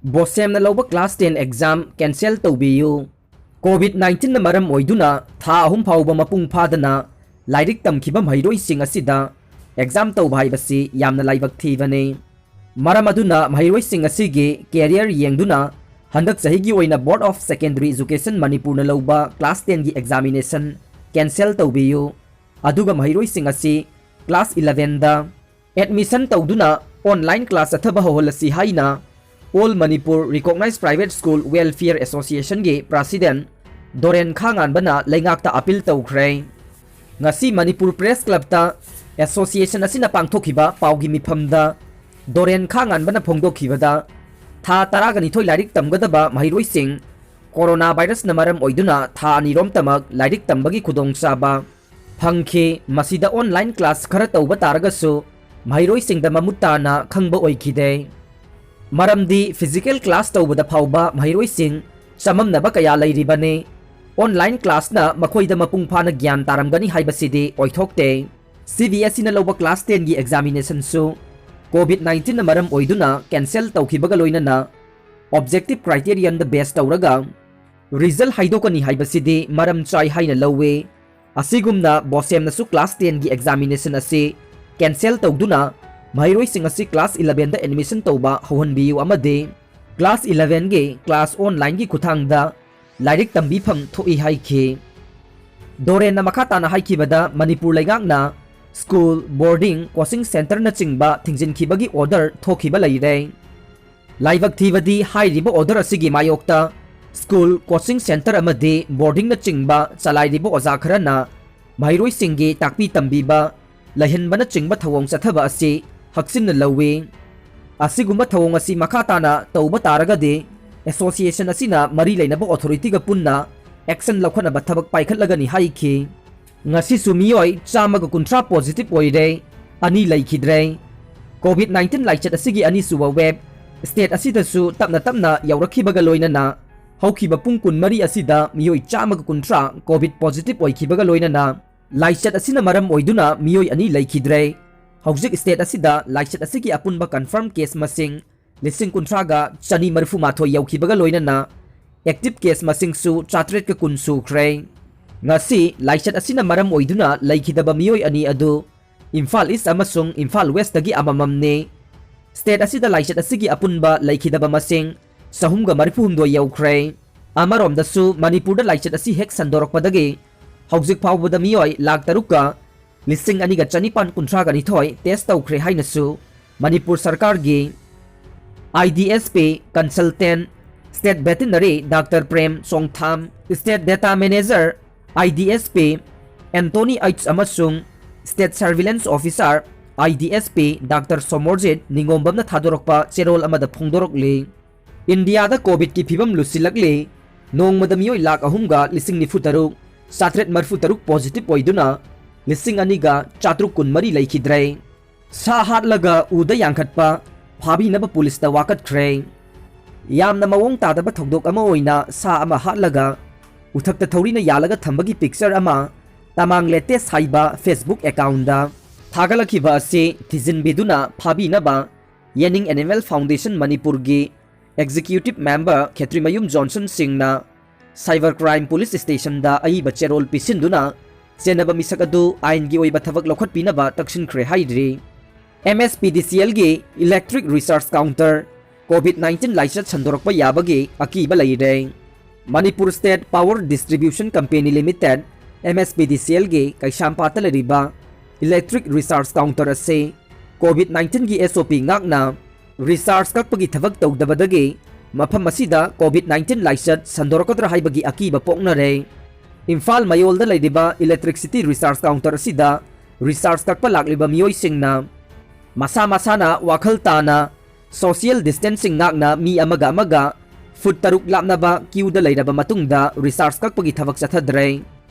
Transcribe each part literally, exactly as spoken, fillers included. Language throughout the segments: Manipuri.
ꯕꯣꯁꯦꯝꯅ ꯂꯧꯕ class ten exam cancel ꯇꯧꯕꯤꯌꯨ꯫ COVID nineteen ꯅ ꯃꯔꯝ ꯑꯣꯏꯗꯨꯅ ꯊꯥ ꯑꯍꯨꯝ ꯐꯥꯎꯕ ꯃꯄꯨꯡ ꯐꯥꯗꯅ ꯂꯥꯏꯔꯤꯛ ꯇꯝꯈꯤꯕ ꯃꯍꯩꯔꯣꯏꯁꯤꯡ ꯑꯁꯤꯗ exam ꯇꯧꯕ ꯍꯥꯏꯕꯁꯤ ꯌꯥꯝꯅ ꯂꯥꯏꯕꯛ ꯊꯤꯕꯅꯤ꯫ ꯃꯔꯝ ꯑꯗꯨꯅ ꯃꯍꯩꯔꯣꯏꯁꯤꯡ ꯑꯁꯤꯒꯤ career ꯌꯦꯡꯗꯨꯅ ꯍꯟꯗꯛ ꯆꯍꯤꯒꯤ ꯑꯣꯏꯅ Board of Secondary Education ꯃꯅꯤꯄꯨꯔꯅ ꯂꯧꯕ class ten ꯒꯤ examination cancel ꯇꯧꯕꯤꯌꯨ꯫ ꯑꯗꯨꯒ ꯃꯍꯩꯔꯣꯏꯁꯤꯡ ꯑꯁꯤ class eleven ꯗ admission ꯇꯧꯗꯨꯅ online class ꯆꯠꯊꯕ ꯍꯧꯍꯜꯂꯁꯤ ꯍꯥꯏꯅ All Manipur Recognized Private School Welfare Association ꯒꯤ president ꯗꯣꯔꯦꯟ ꯈꯥꯉꯥꯟꯕꯅ ꯂꯩꯉꯥꯛꯇ appeal ꯇꯧꯈ꯭ꯔꯦ꯫ ꯉꯁꯤ ꯃꯅꯤꯄꯨꯔ Press Club ꯇ association ꯑꯁꯤꯅ ꯄꯥꯡꯊꯣꯛꯈꯤꯕ ꯄꯥꯎꯒꯤ ꯃꯤꯐꯝꯗ ꯗꯣꯔꯦꯟ ꯈꯥꯉꯥꯟꯕꯅ ꯐꯣꯡꯗꯣꯛꯈꯤꯕꯗ, ꯊꯥ ꯇꯔꯥꯒ ꯅꯤꯊꯣꯏ ꯂꯥꯏꯔꯤꯛ ꯇꯝꯒꯗꯕ ꯃꯍꯩꯔꯣꯏꯁꯤꯡ corona virus ꯅ ꯃꯔꯝ ꯑꯣꯏꯗꯨꯅ ꯊꯥ ꯑꯅꯤꯔꯣꯝꯇꯃꯛ ꯂꯥꯏꯔꯤꯛ ꯇꯝꯕꯒꯤ ꯈꯨꯗꯣꯡꯆꯥꯕ ꯐꯪꯈꯤ꯫ ꯃꯁꯤꯗ online class ꯈꯔ ꯇꯧꯕ ꯇꯥꯔꯒꯁꯨ ꯃꯍꯩꯔꯣꯏꯁꯤꯡꯗ ꯃꯃꯨꯠ ꯇꯥꯅ ꯈꯪꯕ ꯑꯣꯏꯈꯤꯗꯦ꯫ ꯃꯔꯝꯗꯤ physical class ꯇꯧꯕꯗ ꯐꯥꯎꯕ ꯃꯍꯩꯔꯣꯏꯁꯤꯡ ꯆꯃꯝꯅꯕ ꯀꯌꯥ ꯂꯩꯔꯤꯕꯅꯤ꯫ Online class ꯅ ꯃꯈꯣꯏꯗ ꯃꯄꯨꯡ ꯐꯥꯅ ꯒ꯭ꯌꯥꯟ ꯇꯥꯔꯝꯒꯅꯤ ꯍꯥꯏꯕꯁꯤꯗꯤ ꯑꯣꯏꯊꯣꯛꯇꯦ꯫ CBSE ꯅ ꯂꯧꯕ class ten ꯒꯤ examination ꯁꯨ COVID nineteen ꯅ ꯃꯔꯝ ꯑꯣꯏꯗꯨꯅ cancel ꯇꯧꯈꯤꯕꯒ ꯂꯣꯏꯅꯅ objective criterion ꯗ base ꯇꯧꯔꯒ result ꯍꯥꯏꯗꯣꯛꯀꯅꯤ ꯍꯥꯏꯕꯁꯤꯗꯤ ꯃꯔꯝ ꯆꯥꯏ ꯍꯥꯏꯅ ꯂꯧꯏ꯫ ꯑꯁꯤꯒꯨꯝꯅ ꯕꯣꯁꯦꯝꯅꯁꯨ class ten ꯒꯤ examination ꯑꯁꯤ cancel ꯇꯧꯗꯨꯅ ꯃꯍꯩꯔꯣꯏꯁꯤꯡ ꯑꯁꯤ class eleven ꯗ admission ꯇꯧꯕ ꯍꯧꯍꯟꯕꯤꯌꯨ ꯑꯃꯗꯤ class eleven ꯒꯤ class online ꯒꯤ ꯈꯨꯠꯊꯥꯡꯗ ꯂꯥꯏꯔꯤꯛ ꯇꯝꯕꯤꯐꯝ ꯊꯣꯛꯏ ꯍꯥꯏꯈꯤ꯫ ꯗꯣꯔꯦꯟꯅ ꯃꯈꯥ ꯇꯥꯅ ꯍꯥꯏꯈꯤꯕꯗ, ꯃꯅꯤꯄꯨꯔ ꯂꯩꯉꯥꯛꯅ school, boarding, coaching centre ꯅꯆꯤꯡꯕ ꯊꯤꯡꯖꯤꯟꯈꯤꯕꯒꯤ order ꯊꯣꯛꯈꯤꯕ ꯂꯩꯔꯦ꯫ ꯂꯥꯏꯕꯛ ꯊꯤꯕꯗꯤ ꯍꯥꯏꯔꯤꯕ order ꯑꯁꯤꯒꯤ ꯃꯥꯌꯣꯛꯇ school, coaching centre ꯑꯃꯗꯤ boarding ꯅꯆꯤꯡꯕ ꯆꯂꯥꯏꯔꯤꯕ ꯑꯣꯖꯥ ꯈꯔꯅ ꯃꯍꯩꯔꯣꯏꯁꯤꯡꯒꯤ ꯇꯥꯛꯄꯤ ꯇꯝꯕꯤꯕ ꯂꯩꯍꯟꯕꯅꯆꯤꯡꯕ ꯊꯧꯑꯣꯡ ꯆꯠꯊꯕ ꯑꯁꯤ ꯍꯛꯆꯤꯟꯅ ꯂꯧꯏ꯫ ꯑꯁꯤꯒꯨꯝꯕ ꯊꯧꯑꯣꯡ ꯑꯁꯤ ꯃꯈꯥ ꯇꯥꯅ ꯇꯧꯕ ꯇꯥꯔꯒꯗꯤ association ꯑꯁꯤꯅ ꯃꯔꯤ ꯂꯩꯅꯕ authority ꯒ ꯄꯨꯟꯅ action ꯂꯧꯈꯠꯅꯕ ꯊꯕꯛ ꯄꯥꯏꯈꯠꯂꯒꯅꯤ ꯍꯥꯏꯈꯤ꯫ ꯉꯁꯤꯁꯨ ꯃꯤꯑꯣꯏ ꯆꯥꯝꯃꯒ ꯀꯨꯟꯊ꯭ꯔꯥ positive ꯑꯣꯏꯔꯦ, ꯑꯅꯤ ꯂꯩꯈꯤꯗ꯭ꯔꯦ꯫ COVID nineteen ꯂꯥꯏꯆꯠ ꯑꯁꯤꯒꯤ ꯑꯅꯤꯁꯨꯕ wave state ꯑꯁꯤꯗꯁꯨ ꯇꯞꯅ ꯇꯞꯅ ꯌꯧꯔꯛꯈꯤꯕꯒ ꯂꯣꯏꯅꯅ ꯍꯧꯈꯤꯕ ꯄꯨꯡ ꯀꯨꯟꯃꯔꯤ ꯑꯁꯤꯗ ꯃꯤꯑꯣꯏ ꯆꯥꯝꯃꯒ ꯀꯨꯟꯊ꯭ꯔꯥ COVID positive ꯑꯣꯏꯈꯤꯕꯒ ꯂꯣꯏꯅꯅ ꯂꯥꯏꯆꯠ ꯑꯁꯤꯅ ꯃꯔꯝ ꯑꯣꯏꯗꯨꯅ ꯃꯤꯑꯣꯏ ꯑꯅꯤ ꯂꯩꯈꯤꯗ꯭ꯔꯦ꯫ ꯍꯧꯖꯤꯛ state ꯑꯁꯤꯗ ꯂꯥꯏꯆꯠ ꯑꯁꯤꯒꯤ ꯑꯄꯨꯟꯕ confirm case ꯃꯁꯤꯡ ꯂꯤꯁꯤꯡ ꯀꯨꯟꯊ꯭ꯔꯥꯒ ꯆꯅꯤ ꯃꯔꯤꯐꯨ ꯃꯥꯊꯣꯏ ꯌꯧꯈꯤꯕꯒ ꯂꯣꯏꯅꯅ active case ꯃꯁꯤꯡꯁꯨ ꯆꯥꯇ꯭ꯔꯦꯠꯀ ꯀꯨꯟ ꯁꯨꯈ꯭ꯔꯦ꯫ ꯉꯁꯤ ꯂꯥꯏꯆꯠ ꯑꯁꯤꯅ ꯃꯔꯝ ꯑꯣꯏꯗꯨꯅ ꯂꯩꯈꯤꯗꯕ ꯃꯤꯑꯣꯏ ꯑꯅꯤ ꯑꯗꯨ ꯏꯝꯐꯥꯜ ꯏꯁ ꯑꯃꯁꯨꯡ ꯏꯝꯐꯥꯜ ꯋꯦꯁꯇꯒꯤ ꯑꯃꯃꯝꯅꯤ꯫ ꯁ꯭ꯇꯦꯠ ꯑꯁꯤꯗ ꯂꯥꯏꯆꯠ ꯑꯁꯤꯒꯤ ꯑꯄꯨꯟꯕ ꯂꯩꯈꯤꯗꯕ ꯃꯁꯤꯡ ꯆꯍꯨꯝꯒ ꯃꯔꯤꯐꯨ ꯍꯨꯝꯗꯣꯏ ꯌꯧꯈ꯭ꯔꯦ꯫ ꯑꯃꯔꯣꯝꯗꯁꯨ ꯃꯅꯤꯄꯨꯔꯗ ꯂꯥꯏꯆꯠ ꯑꯁꯤ ꯍꯦꯛ ꯁꯟꯗꯣꯔꯛꯄꯗꯒꯤ ꯍꯧꯖꯤꯛ ꯐꯥꯎꯕꯗ ꯃꯤꯑꯣꯏ ꯂꯥꯈ ꯇꯔꯨꯛꯀ ꯂꯤꯁꯤꯡ ꯑꯅꯤꯒ ꯆꯅꯤꯄꯥꯟ ꯀꯨꯟꯊ꯭ꯔꯥꯒ ꯅꯤꯊꯣꯏ test ꯇꯧꯈ꯭ꯔꯦ ꯍꯥꯏꯅꯁꯨ ꯃꯅꯤꯄꯨꯔ ꯁꯔꯀꯥꯔꯒꯤ I D S P consultant, state veterinary Doctor Prem Chongtham, state data manager I D S P Antony H ꯑꯃꯁꯨꯡ state surveillance officer I D S P Doctor Somorjit ꯅꯤꯉꯣꯝꯕꯝꯅ ꯊꯥꯗꯣꯔꯛꯄ ꯆꯦꯔꯣꯜ ꯑꯃꯗ ꯐꯣꯡꯗꯣꯔꯛꯂꯤ꯫ ꯏꯟꯗꯤꯌꯥꯗ ꯀꯣꯚꯤꯗꯀꯤ ꯐꯤꯕꯝ ꯂꯨꯁꯤꯜꯂꯛꯂꯤ꯫ ꯅꯣꯡꯃꯗ ꯃꯤꯑꯣꯏ ꯂꯥꯈ ꯑꯍꯨꯝꯒ ꯂꯤꯁꯤꯡ ꯅꯤꯐꯨ ꯇꯔꯨꯛ ꯆꯥꯇ꯭ꯔꯦꯠ ꯃꯔꯤꯐꯨ ꯇꯔꯨꯛ positive ꯑꯣꯏꯗꯨꯅ ꯂꯤꯁꯤꯡ ꯑꯅꯤꯒ ꯆꯥꯇ꯭ꯔꯨꯛ ꯀꯨꯟꯃꯔꯤ ꯂꯩꯈꯤꯗ꯭ꯔꯦ꯫ ꯁꯥ ꯍꯥꯠꯂꯒ ꯎꯗ ꯌꯥꯟꯈꯠꯄ, ꯐꯥꯕꯤꯅꯕ ꯄꯨꯂꯤꯁꯇ ꯋꯥꯀꯠꯈ꯭ꯔꯦ꯫ ꯌꯥꯝꯅ ꯃꯑꯣꯡ ꯇꯥꯗꯕ ꯊꯧꯗꯣꯛ ꯑꯃ ꯑꯣꯏꯅ ꯁꯥ ꯑꯃ ꯍꯥꯠꯂꯒ ꯎꯊꯛꯇ ꯊꯧꯔꯤꯅ ꯌꯥꯜꯂꯒ ꯊꯝꯕꯒꯤ picture ꯑꯃ ꯇꯃꯥꯡ latest ꯍꯥꯏꯕ Facebook accountꯗ ꯊꯥꯒꯠꯂꯛꯈꯤꯕ ꯑꯁꯤ ꯊꯤꯖꯤꯟꯕꯤꯗꯨꯅ ꯐꯥꯕꯤꯅꯕ ꯌꯦꯅꯤꯡ Animal Foundation ꯃꯅꯤꯄꯨꯔꯒꯤ executive member ꯈꯦꯇ꯭ꯔꯤꯃꯌꯨꯝ ꯖꯣꯟꯁꯟ ꯁꯤꯡꯅ cyber crime police stationꯗ ꯑꯏꯕ ꯆꯦꯔꯣꯜ ꯄꯤꯁꯤꯟꯗꯨꯅ ꯆꯦꯟꯅꯕ ꯃꯤꯁꯛ ꯑꯗꯨ ꯑꯥꯏꯟꯒꯤ ꯑꯣꯏꯕ ꯊꯕꯛ ꯂꯧꯈꯠꯄꯤꯅꯕ ꯇꯛꯁꯤꯟꯈ꯭ꯔꯦ ꯍꯥꯏꯔꯤ꯫ M S P D C Lꯒꯤ electric recharge counter COVID nineteen ꯂꯥꯏꯆꯠ ꯁꯟꯗꯣꯔꯛꯄ ꯌꯥꯕꯒꯤ ꯑꯀꯤꯕ ꯂꯩꯔꯦ꯫ Manipur State Power Distribution Company Limited, M S P D C Lꯒꯤ ꯀꯩꯁꯥꯝꯄꯥꯠꯇ ꯂꯩꯔꯤꯕ electric recharge counter ꯑꯁꯤ COVID nineteenꯒꯤ S O P ꯉꯥꯛꯅ recharge ꯀꯛꯄꯒꯤ ꯊꯕꯛ ꯇꯧꯗꯕꯗꯒꯤ ꯃꯐꯝ ꯑꯁꯤꯗ COVID nineteen ꯂꯥꯏꯆꯠ ꯁꯟꯗꯣꯔꯛꯀꯗ꯭ꯔꯥ ꯍꯥꯏꯕꯒꯤ ꯑꯀꯤꯕ ꯄꯣꯛꯅꯔꯦ꯫ ꯏꯝꯐꯥꯜ ꯃꯌꯣꯜꯗ ꯂꯩꯔꯤꯕ electricity recharge counter ꯑꯁꯤꯗ recharge ꯀꯛꯄ ꯂꯥꯛꯂꯤꯕ ꯃꯤꯑꯣꯏꯁꯤꯡꯅ ꯃꯁꯥ ꯃꯁꯥꯅ ꯋꯥꯈꯜ ꯇꯥꯅ social distancing ꯉꯥꯛꯅ ꯃꯤ ꯑꯃꯒ ꯑꯃꯒ foot ꯇꯔꯨꯛ ꯂꯥꯞꯅꯕ queueꯗ ꯂꯩꯔꯕ ꯃꯇꯨꯡꯗ recharge ꯀꯛꯄꯒꯤ ꯊꯕꯛ ꯆꯠꯊꯗ꯭ꯔꯦ꯫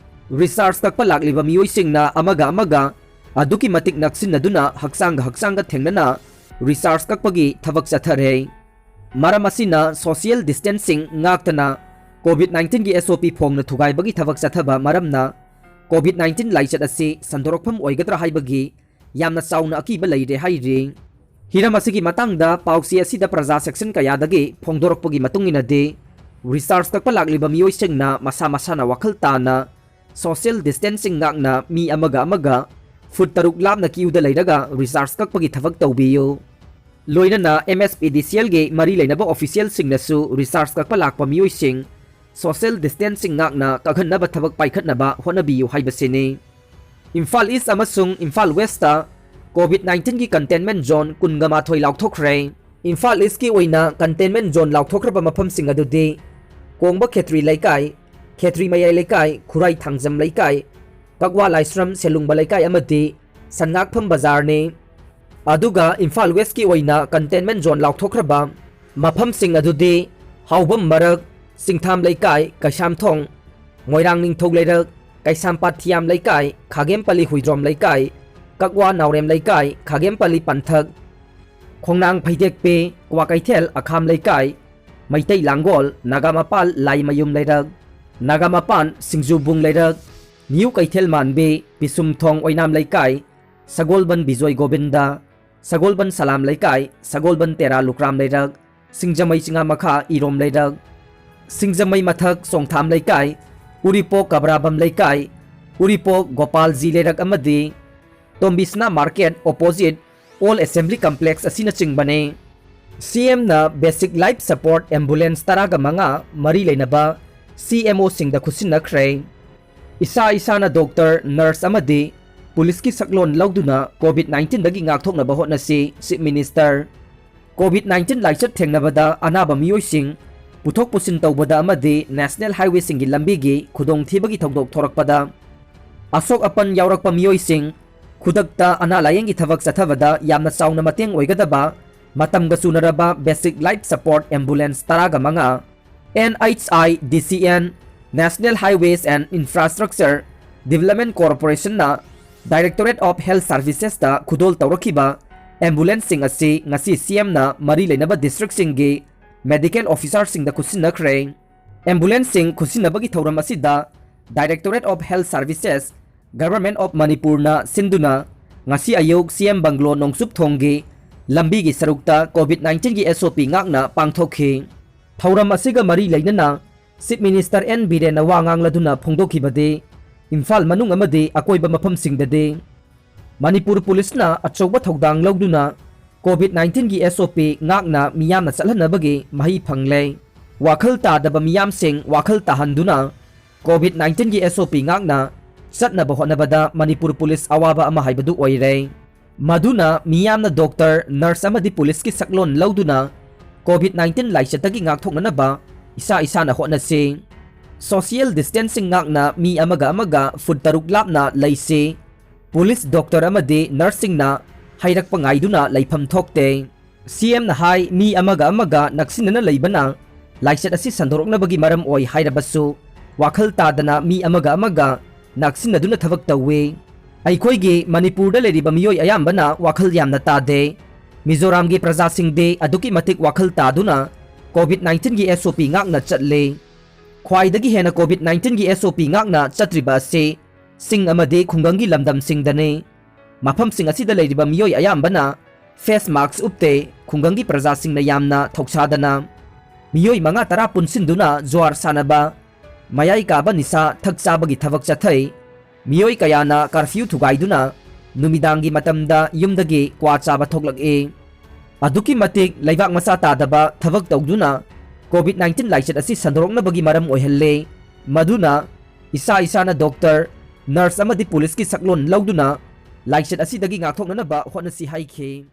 Recharge ꯀꯛꯄ ꯂꯥꯛꯂꯤꯕ ꯃꯤꯑꯣꯏꯁꯤꯡꯅ ꯑꯃꯒ ꯑꯃꯒ ꯑꯗꯨꯛꯀꯤ ꯃꯇꯤꯛ ꯅꯛꯁꯤꯟꯅꯗꯨꯅ ꯍꯛꯆꯥꯡꯒ ꯍꯛꯆꯥꯡꯒ ꯊꯦꯡꯅꯅ recharge ꯀꯛꯄꯒꯤ ꯊꯕꯛ ꯆꯠꯊꯔꯦ꯫ ꯃꯔꯝ ꯑꯁꯤꯅ social distancing ꯉꯥꯛꯇꯅ COVID nineteenꯒꯤ S O P ꯐꯣꯡꯅ ꯊꯨꯒꯥꯏꯕꯒꯤ ꯊꯕꯛ ꯆꯠꯊꯕ ꯃꯔꯝꯅ COVID nineteen ꯂꯥꯏꯆꯠ ꯑꯁꯤ ꯁꯟꯗꯣꯔꯛꯐꯝ ꯑꯣꯏꯒꯗ꯭ꯔꯥ ꯍꯥꯏꯕꯒꯤ ꯌꯥꯝꯅ ꯆꯥꯎꯅ ꯑꯀꯤꯕ ꯂꯩꯔꯦ ꯍꯥꯏꯔꯤ꯫ ꯍꯤꯔꯝ ꯑꯁꯤꯒꯤ ꯃꯇꯥꯡꯗ ꯄꯥꯎꯆꯦ ꯑꯁꯤꯗ ꯄ꯭ꯔꯖꯥ ꯁꯦꯛꯁꯟ ꯀꯌꯥꯗꯒꯤ ꯐꯣꯡꯗꯣꯔꯛꯄꯒꯤ ꯃꯇꯨꯡ ꯏꯟꯅꯗꯤ, ꯔꯤꯆꯥꯔꯖ ꯀꯛꯄ ꯂꯥꯛꯂꯤꯕ ꯃꯤꯑꯣꯏꯁꯤꯡꯅ ꯃꯁꯥ ꯃꯁꯥꯅ ꯋꯥꯈꯜ ꯇꯥꯅ social distancing ꯉꯥꯛꯅ ꯃꯤ ꯑꯃꯒ ꯑꯃꯒ ꯐꯨꯠ ꯇꯔꯨꯛ ꯂꯥꯞꯅ ꯀ꯭ꯌꯨꯗ ꯂꯩꯔꯒ ꯔꯤꯆꯥꯔꯖ ꯀꯛꯄꯒꯤ ꯊꯕꯛ ꯇꯧꯕꯤꯌꯨ꯫ ꯂꯣꯏꯅꯅ M S P D C Lꯒꯤ ꯃꯔꯤ ꯂꯩꯅꯕ ꯑꯣꯐꯤꯁꯤꯌꯦꯜꯁꯤꯡꯅꯁꯨ ꯔꯤꯆꯥꯔꯖ ꯀꯛꯄ ꯂꯥꯛꯄ ꯃꯤꯑꯣꯏꯁꯤꯡ social distancing ꯉꯥꯛꯅ ꯀꯛꯍꯟꯅꯕ ꯊꯕꯛ ꯄꯥꯏꯈꯠꯅꯕ ꯍꯣꯠꯅꯕꯤꯌꯨ ꯍꯥꯏꯕꯁꯤꯅꯤ꯫ ꯏꯝꯐꯥꯜ ꯏꯁ ꯑꯃꯁꯨꯡ ꯏꯝꯐꯥꯜ ꯋꯦꯁꯇ COVID nineteen ꯒꯤ containment zone ꯀꯨꯟꯒ ꯃꯥꯊꯣꯏ ꯂꯥꯎꯊꯣꯛꯈ꯭ꯔꯦ꯫ ꯏꯝꯐꯥꯜ ꯏꯁꯀꯤ ꯑꯣꯏꯅ containment zone ꯂꯥꯎꯊꯣꯛꯈ꯭ꯔꯕ ꯃꯐꯝꯁꯤꯡ ꯑꯗꯨꯗꯤ ꯀꯣꯡꯕ ꯈꯦꯇ꯭ꯔꯤ ꯂꯩꯀꯥꯏ, ꯈꯦꯇ꯭ꯔꯤ ꯃꯌꯥꯏ ꯂꯩꯀꯥꯏ, ꯈꯨꯔꯥꯏ ꯊꯥꯡꯖꯝ ꯂꯩꯀꯥꯏ, ꯀꯛꯋꯥ ꯂꯥꯏꯁ꯭ꯔꯝ ꯁꯦꯂꯨꯡꯕ ꯂꯩꯀꯥꯏ ꯑꯃꯗꯤ ꯁꯟꯉꯥꯛꯐꯝ ꯕꯖꯥꯔꯅꯤ꯫ ꯑꯗꯨꯒ ꯏꯝꯐꯥꯜ ꯋꯦꯁꯀꯤ ꯑꯣꯏꯅ containment zone ꯂꯥꯎꯊꯣꯛꯈ꯭ꯔꯕ ꯃꯐꯝꯁꯤꯡ ꯑꯗꯨꯗꯤ ꯍꯥꯎꯕꯝ ꯃꯔꯛ, ꯆꯤꯡꯊꯥꯝ ꯂꯩꯀꯥꯏ, ꯀꯩꯁꯥꯝꯊꯣꯡ, ꯃꯣꯏꯔꯥꯡ ꯅꯤꯡꯊꯧ ꯂꯩꯔꯛ, ꯀꯩꯁꯥꯝꯄꯥꯠ ꯊꯤꯌꯥꯝ ꯂꯩꯀꯥꯏ, ꯈꯥꯒꯦꯝꯄꯜꯂꯤ ꯍꯨꯏꯗ꯭ꯔꯣꯝ ꯂꯩꯀꯥꯏ, ꯀꯛꯋꯥ ꯅꯥꯎꯔꯦꯝ ꯂꯩꯀꯥꯏ, ꯈꯥꯒꯦꯝꯄꯜꯂꯤ ꯄꯟꯊꯛ, ꯈꯣꯡꯅꯥꯡ ꯐꯩꯗꯦꯛꯄꯤ, ꯀ꯭ꯋꯥꯀꯩꯊꯦꯜ ꯑꯈꯥꯝ ꯂꯩꯀꯥꯏ, ꯃꯩꯇꯩ ꯂꯥꯡꯒꯣꯜ, ꯅꯥꯒꯥꯃꯄꯥꯜ ꯂꯥꯏꯃꯌꯨꯝ ꯂꯩꯔꯛ, ꯅꯥꯒꯥꯃꯄꯥꯟ ꯁꯤꯡꯖꯨꯕꯨꯡ ꯂꯩꯔꯛ, ꯅ꯭ꯌꯨ ꯀꯩꯊꯦꯜ ꯃꯥꯟꯕꯤ, ꯄꯤꯁꯨꯝꯊꯣꯡ ꯑꯣꯏꯅꯥꯝ ꯂꯩꯀꯥꯏ, ꯁꯒꯣꯜꯕꯟ ꯕꯤꯖꯣꯏ ꯒꯣꯕꯤꯟꯗ, ꯁꯒꯣꯜꯕꯟ ꯁꯂꯥꯝ ꯂꯩꯀꯥꯏ, ꯁꯒꯣꯜꯕꯟ ꯇꯦꯔꯥ ꯂꯨꯀ꯭ꯔꯥꯝ ꯂꯩꯔꯛ, ꯁꯤꯡꯖꯃꯩ ꯆꯤꯉꯥꯃꯈꯥ ꯏꯔꯣꯝ ꯂꯩꯔꯛ, ꯁꯤꯡꯖꯃꯩ ꯃꯊꯛ ꯆꯣꯡꯊꯥꯝ ꯂꯩꯀꯥꯏ, ꯎꯔꯤꯄꯣꯛ ꯀꯕ꯭ꯔꯥꯕꯝ ꯂꯩꯀꯥꯏ, ꯎꯔꯤꯄꯣꯛ ꯒꯣꯄꯥꯜꯖꯤ ꯂꯩꯔꯛ ꯑꯃꯗꯤ ꯇꯣꯝꯕꯤꯁꯅꯥ market opposite All Assembly Complex ꯑꯁꯤꯅꯆꯤꯡꯕꯅꯤ꯫ C M ꯅ basic life support ambulance ꯇꯔꯥꯒ ꯃꯉꯥ ꯃꯔꯤ ꯂꯩꯅꯕ C M O ꯁꯤꯡꯗ ꯈꯨꯠꯁꯤꯟꯅꯈ꯭ꯔꯦ꯫ ꯏꯁꯥ ꯏꯁꯥꯅ ꯗꯣꯛꯇꯔ, ꯅꯔꯁ ꯑꯃꯗꯤ ꯄꯨꯂꯤꯁꯀꯤ ꯁꯛꯂꯣꯟ ꯂꯧꯗꯨꯅ COVID nineteen ꯗꯒꯤ ꯉꯥꯛꯊꯣꯛꯅꯕ ꯍꯣꯠꯅꯁꯤ, Chief Minister꯫ COVID nineteen ꯂꯥꯏꯆꯠ ꯊꯦꯡꯅꯕꯗ ꯑꯅꯥꯕ ꯃꯤꯑꯣꯏꯁꯤꯡ ꯄꯨꯊꯣꯛ ꯄꯨꯁꯤꯟ ꯇꯧꯕꯗ ꯑꯃꯗꯤ National Highway ꯁꯤꯡꯒꯤ ꯂꯝꯕꯤꯒꯤ ꯈꯨꯗꯣꯡꯊꯤꯕꯒꯤ ꯊꯧꯗꯣꯛ ꯊꯣꯔꯛꯄꯗ ꯑꯁꯣꯛ ꯑꯄꯟ ꯌꯥꯎꯔꯛꯄ ꯃꯤꯑꯣꯏꯁꯤꯡ ꯈꯨꯗꯛꯇ ꯑꯅꯥ ꯂꯥꯌꯦꯡꯒꯤ ꯊꯕꯛ ꯆꯠꯊꯕꯗ ꯌꯥꯝꯅ ꯆꯥꯎꯅ ꯃꯇꯦꯡ ꯑꯣꯏꯒꯗꯕ ꯃꯇꯝꯒ ꯆꯨꯅꯔꯕ basic life support ambulance ꯇꯔꯥꯒ ꯃꯉꯥ, N H I D C N, National Highways and Infrastructure Development Corporation ꯅ Directorate of Health Services ꯇ ꯈꯨꯗꯣꯜ ꯇꯧꯔꯛꯈꯤꯕ ambulance ꯁꯤꯡ ꯑꯁꯤ ꯉꯁꯤ C M ꯅ ꯃꯔꯤ ꯂꯩꯅꯕ district ꯁꯤꯡꯒꯤ medical officer ꯁꯤꯡꯗ ꯈꯨꯠꯁꯤꯟꯅꯈ꯭ꯔꯦ꯫ Ambulance ꯁꯤꯡ ꯈꯨꯠꯁꯤꯟꯅꯕꯒꯤ ꯊꯧꯔꯝ ꯑꯁꯤꯗ Directorate of Health Services, Government of Manipur ꯅ ꯁꯤꯟꯗꯨꯅ ꯉꯁꯤ ꯑꯌꯨꯛ C M ꯕꯪꯒ꯭ꯂꯣ ꯅꯣꯡꯆꯨꯞ ꯊꯣꯡꯒꯤ ꯂꯝꯕꯤꯒꯤ ꯁꯔꯨꯛꯇ COVID nineteen ꯒꯤ S O P ꯉꯥꯛꯅ ꯄꯥꯡꯊꯣꯛꯈꯤ꯫ ꯊꯧꯔꯝ ꯑꯁꯤꯒ ꯃꯔꯤ ꯂꯩꯅꯅ Chief Minister N ꯕꯤꯔꯦꯟꯅ ꯋꯥ ꯉꯥꯡꯂꯗꯨꯅ ꯐꯣꯡꯗꯣꯛꯈꯤꯕꯗꯤ, ꯏꯝꯐꯥꯜ ꯃꯅꯨꯡ ꯑꯃꯗꯤ ꯑꯀꯣꯏꯕ ꯃꯐꯝꯁꯤꯡꯗꯗꯤ ꯃꯅꯤꯄꯨꯔ ꯄꯨꯂꯤꯁꯅ ꯑꯆꯧꯕ ꯊꯧꯗꯥꯡ ꯂꯧꯗꯨꯅ COVID nineteen ꯒꯤ S O P ꯉꯥꯛꯅ ꯃꯤꯌꯥꯝꯅ ꯆꯠꯍꯟꯅꯕꯒꯤ ꯃꯍꯩ ꯐꯪꯂꯦ꯫ ꯋꯥꯈꯜ ꯇꯥꯗꯕ ꯃꯤꯌꯥꯝꯁꯤꯡ ꯋꯥꯈꯜ ꯇꯥꯍꯟꯗꯨꯅ COVID nineteen ꯒꯤ S O P ꯉꯥꯛꯅ ꯆꯠꯅꯕ ꯍꯣꯠꯅꯕꯗ ꯃꯅꯤꯄꯨꯔ ꯄꯨꯂꯤꯁ ꯑꯋꯥꯕ ꯑꯃ ꯍꯥꯏꯕꯗꯨ ꯑꯣꯏꯔꯦ꯫ ꯃꯗꯨꯅ ꯃꯤꯌꯥꯝꯅ ꯗꯣꯛꯇꯔ, ꯅꯔꯁ ꯑꯃꯗꯤ ꯄꯨꯂꯤꯁꯀꯤ ꯁꯛꯂꯣꯟ ꯂꯧꯗꯨꯅ COVID nineteen ꯂꯥꯏꯆꯠꯇꯒꯤ ꯉꯥꯛꯊꯣꯛꯅꯅꯕ ꯏꯁꯥ ꯏꯁꯥꯅ ꯍꯣꯠꯅꯁꯤ꯫ Social distancing ꯉꯥꯛꯅ ꯃꯤ ꯑꯃꯒ ꯑꯃꯒ ꯐꯨꯠ ꯇꯔꯨꯛ ꯂꯥꯞꯅ ꯂꯩꯁꯤ꯫ ꯄꯨꯂꯤꯁ, ꯗꯣꯛꯇꯔ ꯑꯃꯗꯤ ꯅꯔꯁꯁꯤꯡꯅ ꯍꯥꯏꯔꯛꯄ ꯉꯥꯏꯗꯨꯅ ꯂꯩꯐꯝ ꯊꯣꯛꯇꯦ꯫ C M ꯅ ꯍꯥꯏ, ꯃꯤ ꯑꯃꯒ ꯑꯃꯒ ꯅꯛꯁꯤꯟꯅꯅ ꯂꯩꯕꯅ ꯂꯥꯏꯆꯠ ꯑꯁꯤ ꯁꯟꯗꯣꯔꯛꯅꯕꯒꯤ ꯃꯔꯝ ꯑꯣꯏ ꯍꯥꯏꯔꯕꯁꯨ, ꯋꯥꯈꯜ ꯇꯥꯗꯅ ꯃꯤ ꯑꯃꯒ ꯑꯃꯒ ꯅꯛꯁꯤꯟꯅꯗꯨꯅ ꯊꯕꯛ ꯇꯧꯏ꯫ ꯑꯩꯈꯣꯏꯒꯤ ꯃꯅꯤꯄꯨꯔꯗ ꯂꯩꯔꯤꯕ ꯃꯤꯑꯣꯏ ꯑꯌꯥꯝꯕꯅ ꯋꯥꯈꯜ ꯌꯥꯝꯅ ꯇꯥꯗꯦ꯫ ꯃꯤꯖꯣꯔꯥꯝꯒꯤ ꯄ꯭ꯔꯖꯥꯁꯤꯡꯗꯤ ꯑꯗꯨꯛꯀꯤ ꯃꯇꯤꯛ ꯋꯥꯈꯜ ꯇꯥꯗꯨꯅ COVID nineteen ꯒꯤ S O P ꯉꯥꯛꯅ ꯆꯠꯂꯤ꯫ ꯈ꯭ꯋꯥꯏꯗꯒꯤ ꯍꯦꯟꯅ COVID nineteen ꯒꯤ S O P ꯉꯥꯛꯅ ꯆꯠꯇ꯭ꯔꯤꯕ ꯑꯁꯤ ꯆꯤꯡ ꯑꯃꯗꯤ ꯈꯨꯡꯒꯪꯒꯤ ꯂꯝꯗꯝꯁꯤꯡꯗꯅꯤ꯫ ꯃꯐꯝꯁꯤꯡ ꯑꯁꯤꯗ ꯂꯩꯔꯤꯕ ꯃꯤꯑꯣꯏ ꯑꯌꯥꯝꯕꯅ face mask ꯎꯞꯇꯦ꯫ ꯈꯨꯡꯒꯪꯒꯤ ꯄ꯭ꯔꯖꯥꯁꯤꯡꯅ ꯌꯥꯝꯅ ꯊꯧꯁꯥꯗꯅ ꯃꯤꯑꯣꯏ ꯃꯉꯥ ꯇꯔꯥ ꯄꯨꯟꯁꯤꯟꯗꯨꯅ ꯖꯨꯋꯥꯔ ꯁꯥꯟꯅꯕ, ꯃꯌꯥꯏ ꯀꯥꯕ ꯅꯤꯁꯥ ꯊꯛ ꯆꯥꯕꯒꯤ ꯊꯕꯛ ꯆꯠꯊꯩ꯫ ꯃꯤꯑꯣꯏ ꯀꯌꯥꯅ curfew ꯊꯨꯒꯥꯏꯗꯨꯅ ꯅꯨꯃꯤꯗꯥꯡꯒꯤ ꯃꯇꯝꯗ ꯌꯨꯝꯗꯒꯤ ꯀ꯭ꯋꯥ ꯆꯥꯕ ꯊꯣꯛꯂꯛꯏ꯫ ꯑꯗꯨꯛꯀꯤ ꯃꯇꯤꯛ ꯂꯩꯕꯥꯛ ꯃꯆꯥ ꯇꯥꯗꯕ ꯊꯕꯛ ꯇꯧꯗꯨꯅ COVID nineteen ꯂꯥꯏꯆꯠ ꯑꯁꯤ ꯁꯟꯗꯣꯔꯛꯅꯕꯒꯤ ꯃꯔꯝ ꯑꯣꯏꯍꯜꯂꯦ꯫ ꯃꯗꯨꯅ ꯏꯁꯥ ꯏꯁꯥꯅ ꯗꯣꯛꯇꯔ, ꯅꯔꯁ ꯑꯃꯗꯤ ꯄꯨꯂꯤꯁꯀꯤ ꯁꯛꯂꯣꯟ ꯂꯧꯗꯨꯅ ꯂꯥꯏꯆꯠ ꯑꯁꯤꯗꯒꯤ ꯉꯥꯛꯊꯣꯛꯅꯅꯕ ꯍꯣꯠꯅꯁꯤ ꯍꯥꯏꯈꯤ꯫